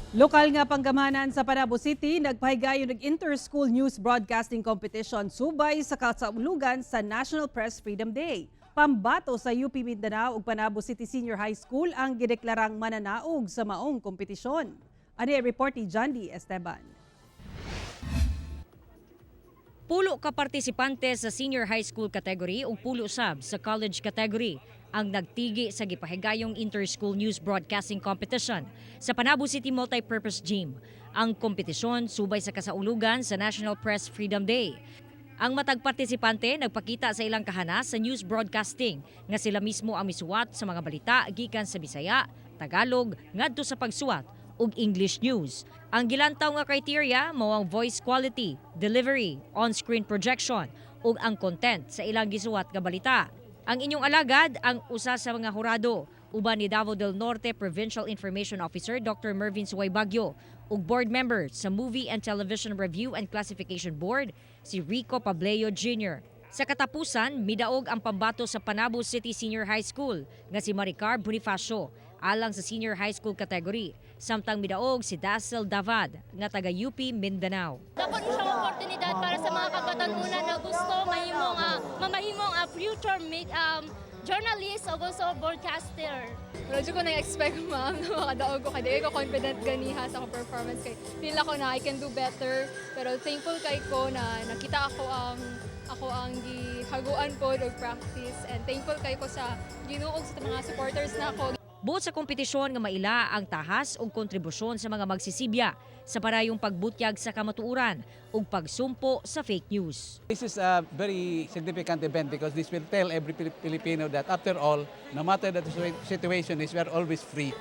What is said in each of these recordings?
Lokal nga panggamhanan sa Panabo City nagpahigayon og Inter-School News Broadcasting Competition subay sa kasaulugan sa National Press Freedom Day. Pambato sa UP Mindanao ug Panabo City Senior High School ang gideklarang mananaog sa maong kompetisyon. Ani ang report ni John D. Esteban. 10 ka partisipante sa senior high school category ug 10 sab sa college category ang nagtigi sa gipahigayong Inter-School News Broadcasting Competition sa Panabo City Multipurpose Gym. Ang kompetisyon subay sa kasaulugan sa National Press Freedom Day. Ang matag partisipante nagpakita sa ilang kahanas sa news broadcasting nga sila mismo ang misuwat sa mga balita gikan sa Bisaya, Tagalog ngadto sa pagsuwat ug English news. Ang gilantaw nga criteria mao ang voice quality, delivery, on-screen projection ug ang content sa ilang gisuwat nga balita. Ang inyong alagad ang usa sa mga hurado uban ni Davao del Norte Provincial Information Officer Dr. Mervin Suway Bagyo ug board member sa Movie and Television Review and Classification Board si Rico Pableo Jr. Sa katapusan, midaog ang pambato sa Panabo City Senior High School nga si Maricar Bonifacio alang sa senior high school category. Samtang midaog si Dazzle Davad nga taga UP Mindanao. Dapat mo siyang oportunidad para sa mga kabatanunan na gusto mahimong mamahimong future journalist o also broadcaster. Wala jud ko nag-expect, ma'am, na makadaog ko kay dili ko confident ganiha sa akong performance kay feel ako na I can do better, pero thankful kay ko na nakita ako ang gihaguan po og practice and thankful kay ko sa Ginoo ug sa mga supporters nako. Buot sa kompetisyon nga maila ang tahas ug kontribusyon sa mga magsisibya sa parayong pagbutyag sa kamatuoran ug pagsumpo sa fake news. This is a very significant event because this will tell every Filipino that after all, no matter the situation is, we are always free.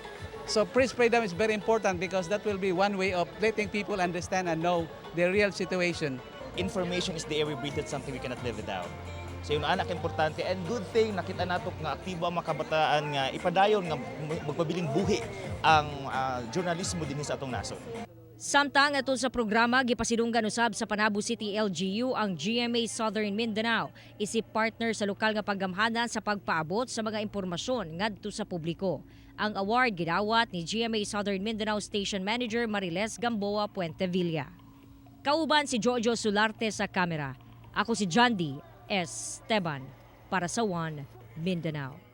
So press freedom is very important because that will be one way of letting people understand and know the real situation. Information is the air we breathe. It's something we cannot live without. So yung anak importante and good thing nakita nato nga aktibo ang mga kabataan nga ipadayon nga magpabiling buhi ang journalismo dinhi sa atong nasod. Samtang atol sa programa, gipasidunggan usab sa Panabo City LGU ang GMA Southern Mindanao isip partner sa lokal nga paggamhanan sa pagpaabot sa mga impormasyon ngadto sa publiko. Ang award gidawat ni GMA Southern Mindanao Station Manager Mariles Gamboa Puentevilla. Kauban si Jojo Sularte sa kamera. Ako si John D. Esteban para sa One Mindanao.